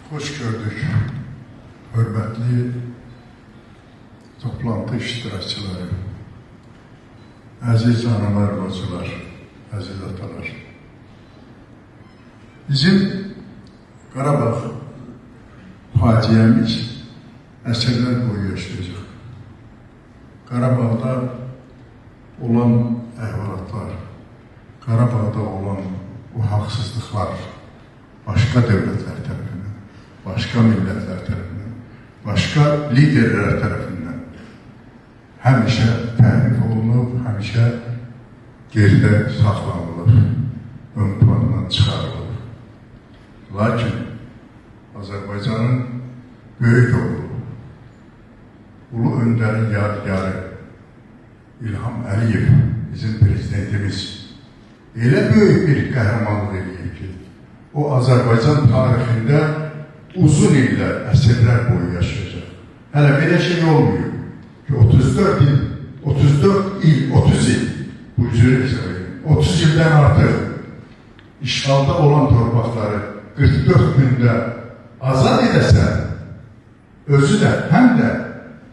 Xoş gördük, hörmətli toplantı iştirakçıları, əziz analar, bacılar, əziz atalar. Bizim Qarabağ faciəmiz əsrlər boyu yaşayacaq. Qarabağda olan əhvalatlar, Qarabağda olan o haqsızlıqlar başqa dövlətlər tərəfindən, başqa millətlər tərəfindən, başqa liderlər tərəfindən həmişə təhrif olunub, həmişə geridə saxlanılıb, ön plandan çıxarılıb. Lakin Azərbaycanın böyük oğlu, Ulu Öndərin yadigarı İlham Əliyev, bizim prezidentimiz, elə böyük bir qəhrəmanlıq eləyir ki, o Azərbaycan tarixində uzun illər, əsrlər boyu yaşayacaq. Hələ belə şey olmuyor ki, 34 il, 34 il, 30 il, bu üzrə hesab edin, 30 ildən artıq işğalda olan torpaqları 44 gündə azad edəsən, özü də həm də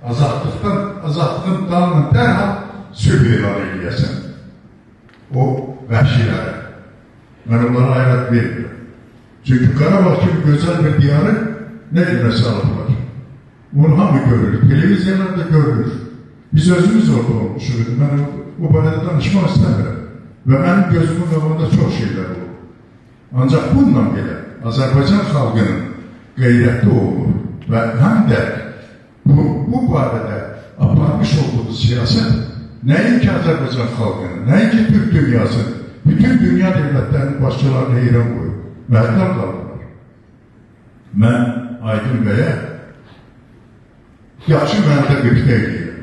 azadlığın dalına dərhal sülh elan eləyəsən o vəhşilərə. Mən onlara ayrat vermirəm. Çünki Qarabağ kimi gözəl bir diyarı nə günə salıblar. Bunu hamı görür, televiziyalarda görür. Biz özümüz orada olmuşuq. Mən bu barədə danışmaq istəmirəm. Və mənim gözümün qabağında çox şeylər olub. Ancaq bununla belə Azərbaycan xalqının qeyrətli oğlu və həm də bu barədə aparmış olduğu siyasət nəinki Azərbaycan xalqını, nəinki Türk dünyasını, bütün dünya dövlətlərinin başçılarını heyran qoyub. Məhdər qalıblar. Mən Aydın bəyə yaxşı mənada qibtə eləyirəm.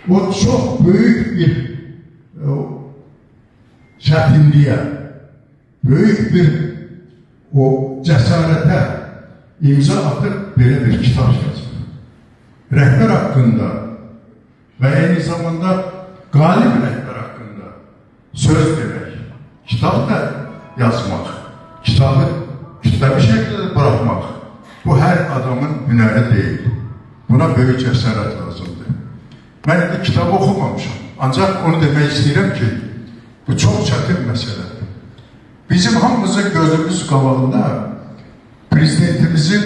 O çox böyük bir çətinliyə, böyük bir o cəsarətə imza atıb belə bir kitab yazır. Rəhbər haqqında və eyni zamanda qalib rəhbər haqqında söz demək, kitab da yazmaq, kitabı kütləvi şəkildə buraxmaq, bu hər adamın hünəri deyil. Buna böyük cəsarət lazımdır. Mən indi kitabı oxumamışam. Ancaq onu demək istəyirəm ki, bu çox çətin məsələdir. Bizim hamımızın gözümüz qabağında prezidentimizin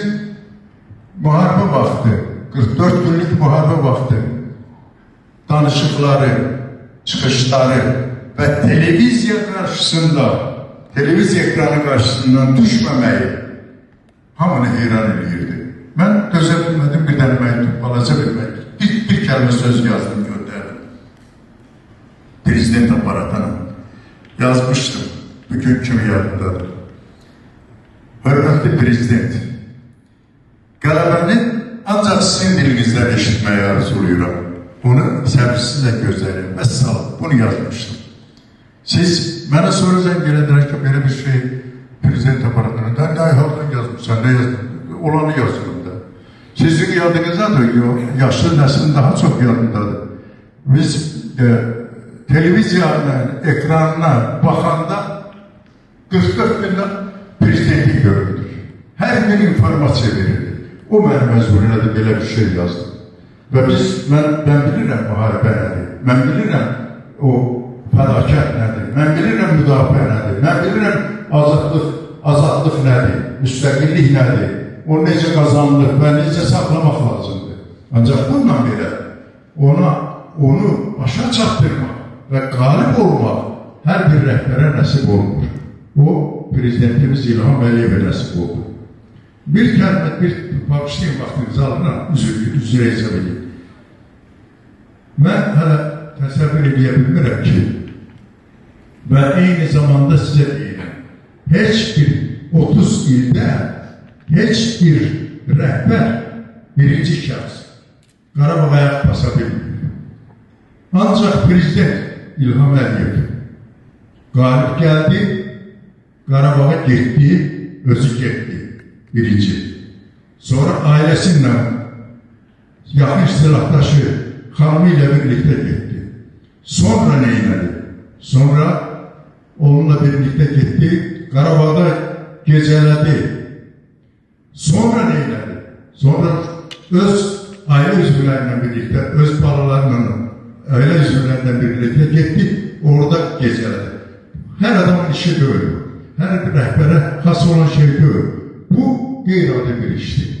müharibə vaxtı, 44 günlük müharibə vaxtı danışıqları, çıxışları və televiziya qarşısında, televiziya ekranı qarşısından düşməməyi hamını heyran eləyirdi. Mən dözə bilmədim, bir dənə məktub, balaca bir məktub, bir kəlmə söz yazdım, göndərdim. Prezident aparatına yazmışdım, bugün kimi yadımdadır. Hörmətli prezident, qələbəni ancaq sizin dilinizdən eşitməyi arzulayıram. Bunu səbirsizlə gözləyirəm. Vəssalam, bunu yazmışdım. Siz mənə sonra zəng elədilər ki, belə bir şey prezident aparatına, nə hardan yazmışsan, nə yazdın, olanı yazıram da. Sizin yadınızdadır, yaşlı nəslin daha çox yadındadır. Biz televiziyanın ekranına baxanda 44 gündə prezidenti görürdük. Hər gün informasiya verirdi. O mənə məcbur elədi, belə bir şey yazdı. Və biz, mən bilirəm müharibə nədir, mən bilirəm o fədakət nədir, mən bilirəm müdafiə nədir, mən bilirəm azadlıq nədir, müstəqillik nədir, o necə qazanılır və necə saxlamaq lazımdır. Ancaq bununla belə onu başa çatdırmaq və qalib olmaq hər bir rəhbərə nəsib olmur. O, prezidentimiz İlham Əliyevə nəsib oldu. Bir kəlmə, bir bağışlayın vaxtınızı alıram, üzr hesab edeyim. Mən hələ təsəvvür edə bilmirəm ki, və eyni zamanda sizə deyirəm, heç bir 30 ildə heç bir rəhbər, birinci şəxs Qarabağa ayaq basa bilmir. Ancaq prezident İlham Əliyev qalib gəldi, Qarabağa getdi, özü getdi. Birinci. Sonra ailəsi ilə yaxın silahdaşı xanımı ilə birlikdə getdi. Sonra nə elədi? Sonra onunla birlikdə getdi, Qarabağda gecələdi. Sonra nə elədi? Sonra öz ailə üzvləri ilə birlikdə, öz balalarla, ailə üzvləri ilə birlikdə getdi, orada gecələdi. Hər adamın işi deyil bu. Hər bir rəhbərə xas olan şey deyil. Bu qeyri-adi bir işdir.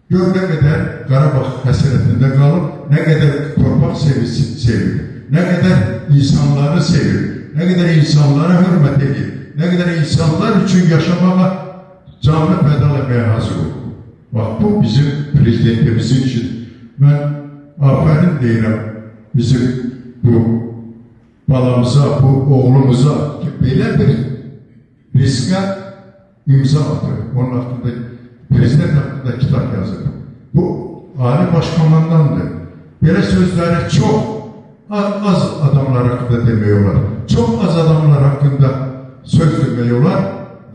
Gör nə qədər Qarabağ həsrətində qalıb, nə qədər torpaq sevib, nə qədər insanları sevib, nə qədər insanlara hörmət edir, nə qədər insanlar üçün yaşamağa canını fəda etməyə hazır olub. Bax, bu bizim prezidentimizin işidir. Mən afərin deyirəm bizim bu balamıza, bu oğlumuza ki, belə bir riskə imza atır. Onun haqqında, prezident haqqında kitab yazır. Bu, Ali Başkomandandır. Belə sözləri çox az adamlar haqqında demək olar. Çox az adamlar haqqında söz demək olar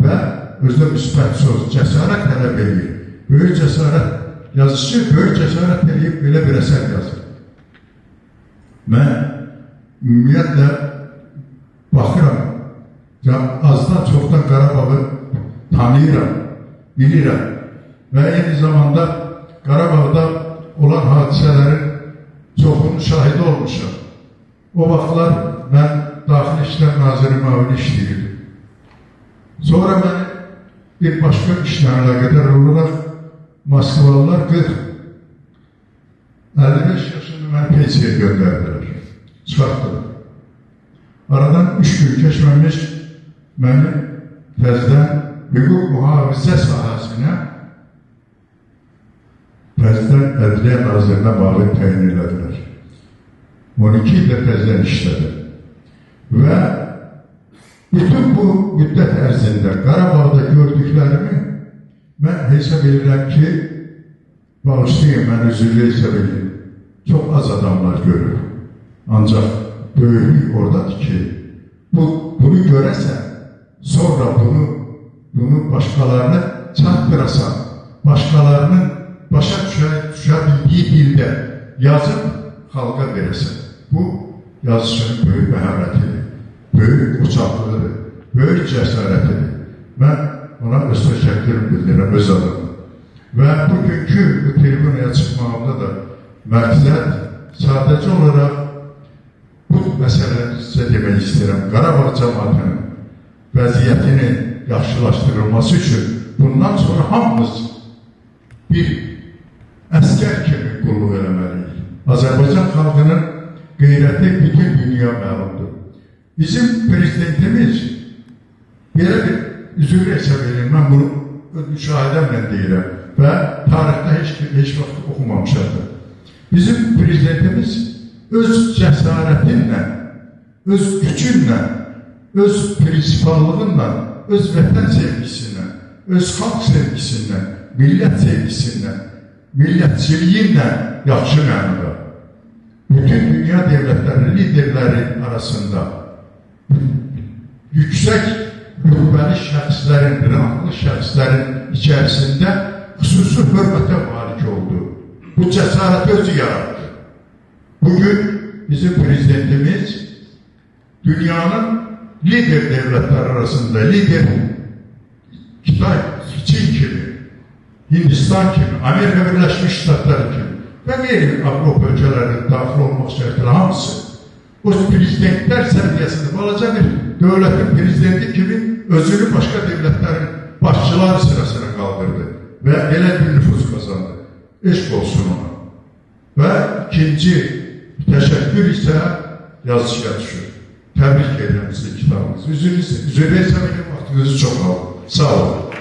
və özdə müsbət söz, cəsarət tələb edir. Böyük cəsarət yazıcı, böyük cəsarət eləyib belə bir əsər yazır. Mən ümumiyyətlə baxıram, azdan çoxdan Qarabağı tanıyıram, bilirəm və eyni zamanda Qarabağda olan hadisələrin çoxunun şahidi olmuşam. O vaxtlar mən Daxili İşlər Naziri müavini işləyirdim. Sonra məni bir başqa işlə əlaqədar olaraq Moskvalılar 40-55 yaşında məni pensiyaya göndərdilər, çıxartdılar. Aradan 3 gün keçməmiş məni təzədən hüquq mühafizə sahəsinə təzədən Ədliyyə Nazirinə müavin təyin elədilər. 12 ildə təzədən işlədim. Və bütün bu müddət ərzində Qarabağda gördüklərimi mən hesab edirəm ki, bağışlayın, mən üzürlü hesab edirəm. Çox az adamlar görür. Ancaq böyüklük oradadır ki, bunu görəsən, sonra bunu başqalarına çatdırasan, başqalarının başa düşə bildiyi dildə yazıb xalqa verəsən. Bu, yazıçının böyük məharətidir, böyük ucaqlığıdır, böyük cəsarətidir. Mən ona öz təşəkkürümü bildirəm, öz adıma. Və bugünkü bu tribunaya çıxmağımda da məqsəd sadəcə olaraq bu məsələni sizə demək istəyirəm. Qarabağ cəmaatının vəziyyətinin yaxşılaşdırılması üçün bundan sonra hamımız bir əskər kimi qulluq eləməliyik. Azərbaycan xalqının qeyrəti bütün dünya məlumdur. Bizim prezidentimiz belə bir üzürlü hesab edir, mən bunu öz müşahidəmlə deyirəm və tarixdə heç vaxt oxumamışam da. Bizim prezidentimiz öz cəsarətinlə, öz gücünlə, öz prinsipallığınla, öz vətən sevgisindən, öz xalq sevgisindən, millət sevgisindən, millətçiliyinlə yaxşı mənada bütün dünya devlətləri, liderləri arasında yüksək rütbəli şəxslərin, ranglı şəxslərin içərisində xüsusi hörmətə malik oldu. Bu cəsarəti özü yaratdı. Bugün bizim prezidentimiz dünyanın lider devletler arasında lider Kitay, Çin kimi, Hindistan kimi, Amerika Birleşmiş Ştatları kimi və qeyri Avropa ölkələrinin daxil olmaq şərtilə hamısı o prezidentlər səviyyəsində balaca bir dövlətin prezidenti kimi özünü başqa dövlətlərin başçıları sırasına qaldırdı və elə bir nüfuz qazandı. Eşq olsun ona. Və ikinci təşəkkür isə yazıçıya düşür. Təbrik edirəm sizin kitabınızı. Üzürlü hesab edirəm, vaxtınızı çox aldım. Sağ olun.